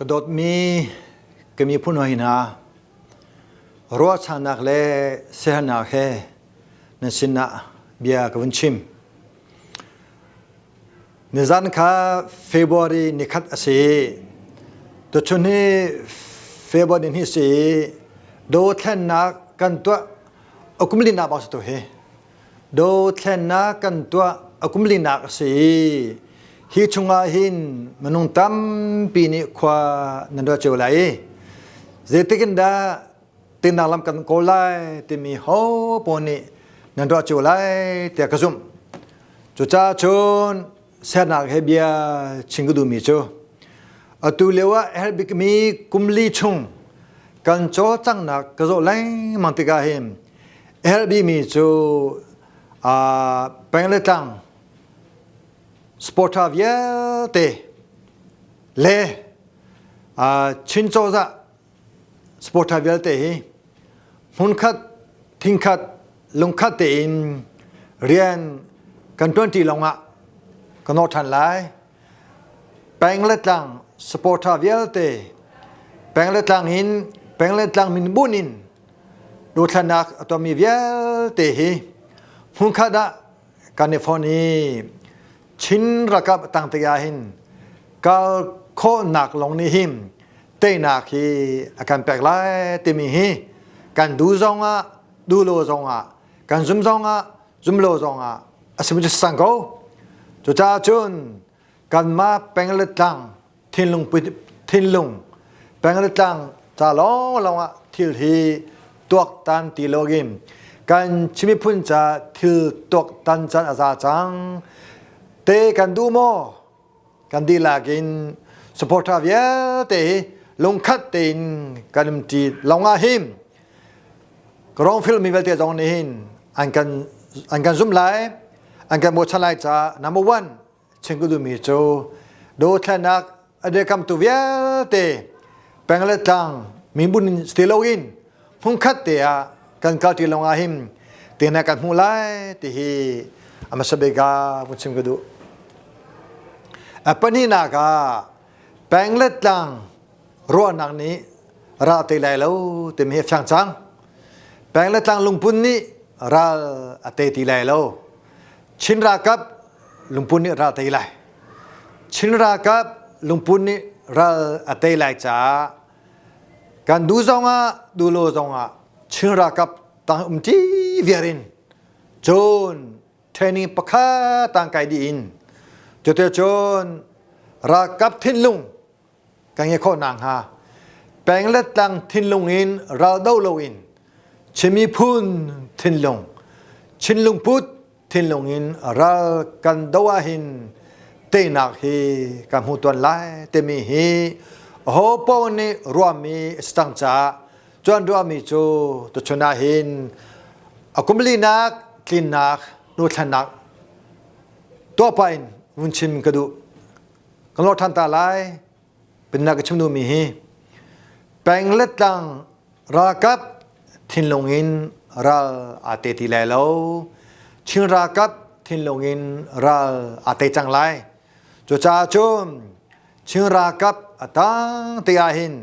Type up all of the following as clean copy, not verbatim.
Ka dawtmi ka miphun hawi hna, ruahchannak le siaherhnak he nan sinah bia ka vun chim. Nizan kha February nikhat a si i tuchun hi February ni si i dothlennak kan tuah a kum linak bak si tu hi. Dothlennak kan tuah a kum linak a si i hi chungah hin minung tampi nih khua nan ruat cio lai i zeitik in dah tinnak lam kan kawl lai timi ho pawl nih nan ruah cio lai tiah ka zumh. Cucaah cun sernak he bia chim ka duhmi cu atu lio ah a herh bikmi kum li chung kan cawlcanghnak ka zoh lengmang tikah hin a herh bikmi cu peng le tlang supporter vialte le Chin cozah supporter vialte hi hmunkhat thingkhat lungkhat tein rian kan ṭuanṭi lawngah ka nawr ṭhan lai. Peng le tlang supporter vialte peng le tlang in peng le tlang min bunh in dothlennak a tuahmi vialte hi hmunkhat ah kan i fon i Chin ralkap tang tik ah hin kal khawhnak lawng nih hin teinak hi a kan pek lai timi hi kan duh zong ah duh lo zong ah kan zum zong ah zum lo zong ah a simi cu sang ko. Cucaah cun kanmah peng le tlang thinlung thinlung peng le tlang ca lawnglawng ah thil hi tuaktan ti loin kan Chin miphun ca thil tuaktan can a za cang te kan duh maw? Kan dihlak in supporter vialte hi lungkhat tein kan um ṭi lawngah hin ka film mi vialte zong nih hin an kan zumh lai, an kan bochan lai caah number one chim ka duhmi cu dothlennak a dirkamtu vialte peng le tlang mibu si loin hmunkhat te ah kan kalṭi lawngah hin tehna kan hmuh lai ti hi a hmasa bik ah vun chim ka duh. A pahnihnak ah peng le tlang ruahnak nih ral tei lai lo timi hi a fiang cang. Peng le tlang lungpun nih ral a tei ti lai lo. Chin ralkap lungpun nih ral tei lai. Chin ralkap lungpun nih ral a tei lai caah kan duh zongah duh lo zongah Chin ralkap tang um ṭi viar in cun training pakhat tang kai dih in cuti cun ralkap thinlung kan ngeih khawh nakhnga peng le tlang thinlung in ral do loin Chin miphun thinlung, Chin lungput thinlung in ral kan do ahhin teinak hi kan hmu tuan lai timi hi aho paoh nih ruahmi a si cang caah cuan ruahmi cu tuchun ahhin a kum linak tlinnak nuthlennak tuah pah in vun chim ka duh. Kan lawr ṭhan ta lai. Pinnak ka chim duhmi hi peng le tlang ralkap thinlung in ral aa te ti lai lo. Chin ralkap thinlung in ral aa tei cang lai. Cucaah cun Chin ralkap a tang te ah hin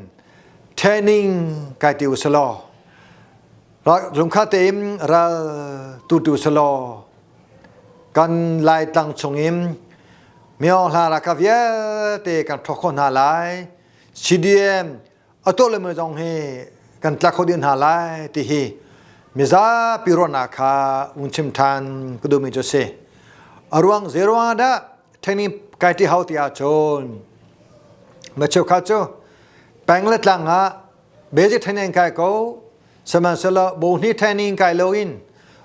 training kai ti usalaw lungkha tein ral tu tu selaw kan Laitlang chungin Myo hla ralkap vialte kan ṭhawk khawh hna lai. CDM a tuah le zong hi kan tlak kho dih hna lai ti hi mizapi ruahnak kha un chim ṭhan ka duhmi cu a si. A ruang zeiruang dah training kai ṭi hau ti ahcun ma cheukhat cu peng le tlang ah basic training kai ko, sihmanhsehlaw bo hnih training kai loin,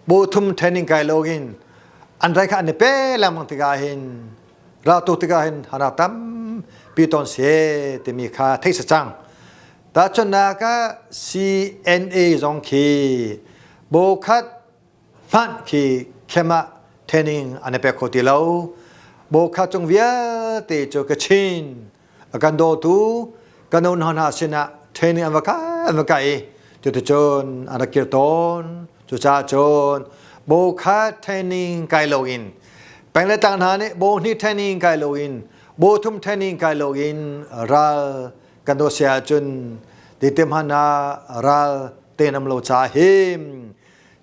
bo thum training kai loin an rai kha an i pe lengmang tikah hin raltuk tikah hin hana tampi ton se timi kha theih si cang. Tahchunhnak ah CNA zong khi bo khat hmanh khi camp ah training an i pek kho ti lo. Bo khat cung vialte cu Kachin a kan dawtu kan un hna sinah training an va kai an va kai i cuticun an rak kir tawn. Cucaah cun bo khat training kai loin, peng le tlang hna nih bo hnih training kai loin, bo thum training kai loin ral Kan do sia cun ti hman ah ral te nam lo cha him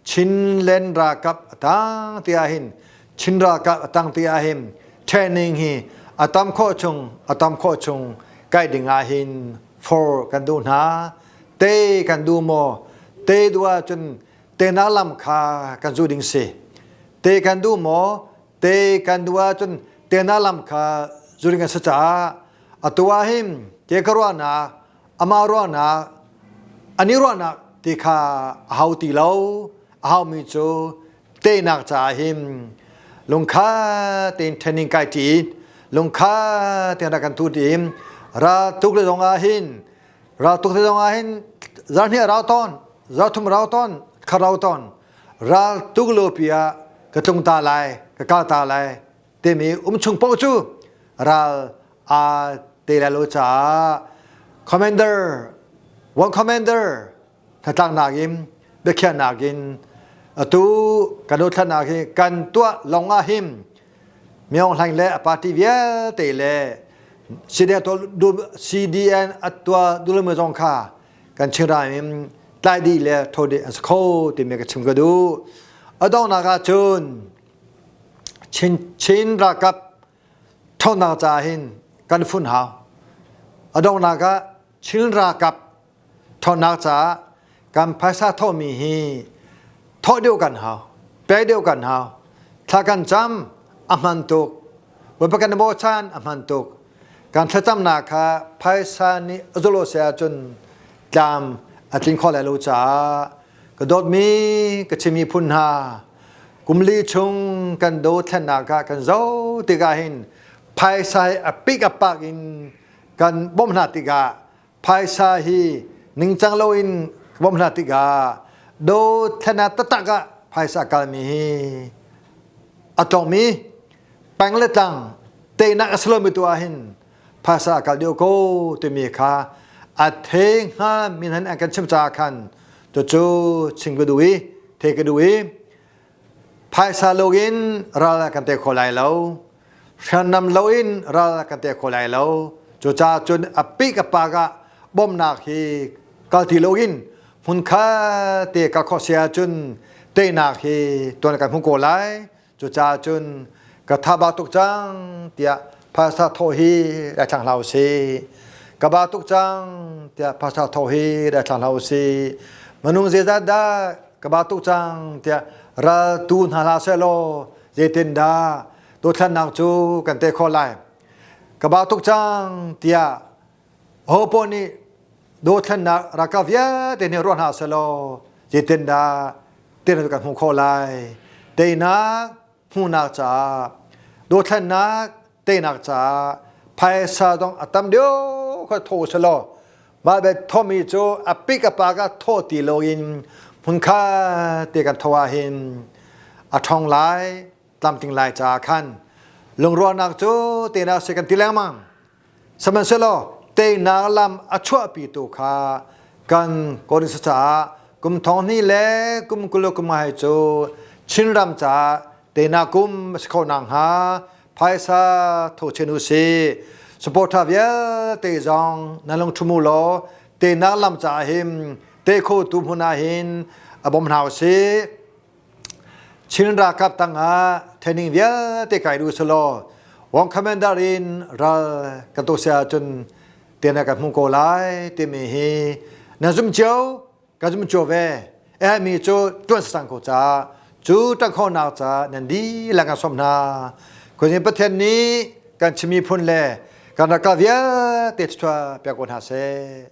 Chinland ralkap atang ti ahhin Chin ralkap atang ti ahhin training hi atam khawh chung atam khawh chung kai ding ahhin for kan duh hna. Te kan duh maw? Te duh ahcun te na lam kha kan zu ding si. Te kan duh maw? Te kan duh ahcun te na lam kha zu ding a si caah atu ahhin ke ka ruahnak amah ruahnak ani ruahnak ti kha a hau ti lo. A haumi cu tehnak caah hin lungkha tein training kai ṭi, lungkha tein rak kan tu ṭi. Ral tuk le zong ah hin, ral tuk le zong ah hin zarhnih a rau tawn, zarthum a rau tawn, kha rau tawn. Ral tuk lo pi ah ka tlung ta lai, ka kal ta lai timi um chung paoh cu ral aa te lai lo caah commander, one commander hnatlaknak in biakhiahnak in atu kan dothlatnak hi kan tuah lawng ah hin Myaung Hlaing le a party vialte le CDN a tuah duhlomi zong kha kan Chinram in tlai dih le tho dih an si kho timi ka chim ka duh. A donghnak ah cun Chin, Chin ralkap ṭhawnnak caah hin kan fun hau. A donghnak ah Chin ralkap ṭhawnnak caah kan phaisa thawhmi hi thawh deuh kan hau, pek deuh kan hau. Thla kan cam a hman tuk. Bawipa kan i bochan a hman tuk. Kan thlacamnak kha phaisa nih a zulh si ahcun tlam a tling kho lai lo caah ka dawtmi ka chimmi phun hna kum li chung kan dothlennak ah kan zoh tikah hin phaisa hi a pik a pak in kan bawmh hna tikah phaisa hi ningcang loin bawmh hna tikah dothlennak taktak ah phaisa kalmi hi a tlawngmi peng le tlang teinak a si lomi tu ah hin phaisa a kal deuh ko timi kha a thei hnga min han an kan chim caah khan cucu chim ka duh i thei ka duh i phaisa loin ral kan te kho lai lo, hriamnam loin ral kan te kho lai lo. Cucaah cun a pik a pak ah bawmhnak hi kal ti loin hmunkhat te kal khawh si ahcun teinak hi tuan kan hmu ko lai. Cucaah cun ka tha ba tuk cang tiah phaisa thawh hi rak thlang hlah usih. Ka ba tuk cang tiah phaisa thawh hi rak thlang hlah usih. Minung zeizat dah ka ba tuk cang tiah ral tu hna hlah sehlaw zeitindah dothlannak cu kan tei khawh lai? Ka ba tuk cang tiah hopoah nih dothlennak ralkap vialte nih ruah hna sehlaw zeitindah teinak kan hmuh khawh lai? Teinak hmuhnak caah, dothlennak teinak caah phaisa zong a tam deuh kha tho sehlaw mah be thomi cu a pik a pak ah thaw ti loin hmunkhat te kan tho ahhin a ṭhawng lai, tlamtling lai caah khan lungrualnak cu teinak si kan ti lengmang. Sihmanhsehlaw teinak lam a chuahpitu kha kan Korin caah kum thong hnih le kum 20 kum nga hi cu Chinram caah teinak kum a si kho nakhnga phaisa tho chin u sih. Supporter vialte zong nan lung ṭhum u law teinak lam caah hin tei khotu hmun ah hin a bawm hna u sih. Chin ralkap tangah training vialte kai duh selaw Wong Commander in ral kan tuk si ahcun tiana kan hmu ko lai timi hi na zum cio ka zum cio ve. Eh mi cu tuan sang ko ca cu tang khonak ca nan dihlak kan som hna. Khuazing Pathian nih kan chimi phun le kan ralkap vialte thua pek ko hna seh.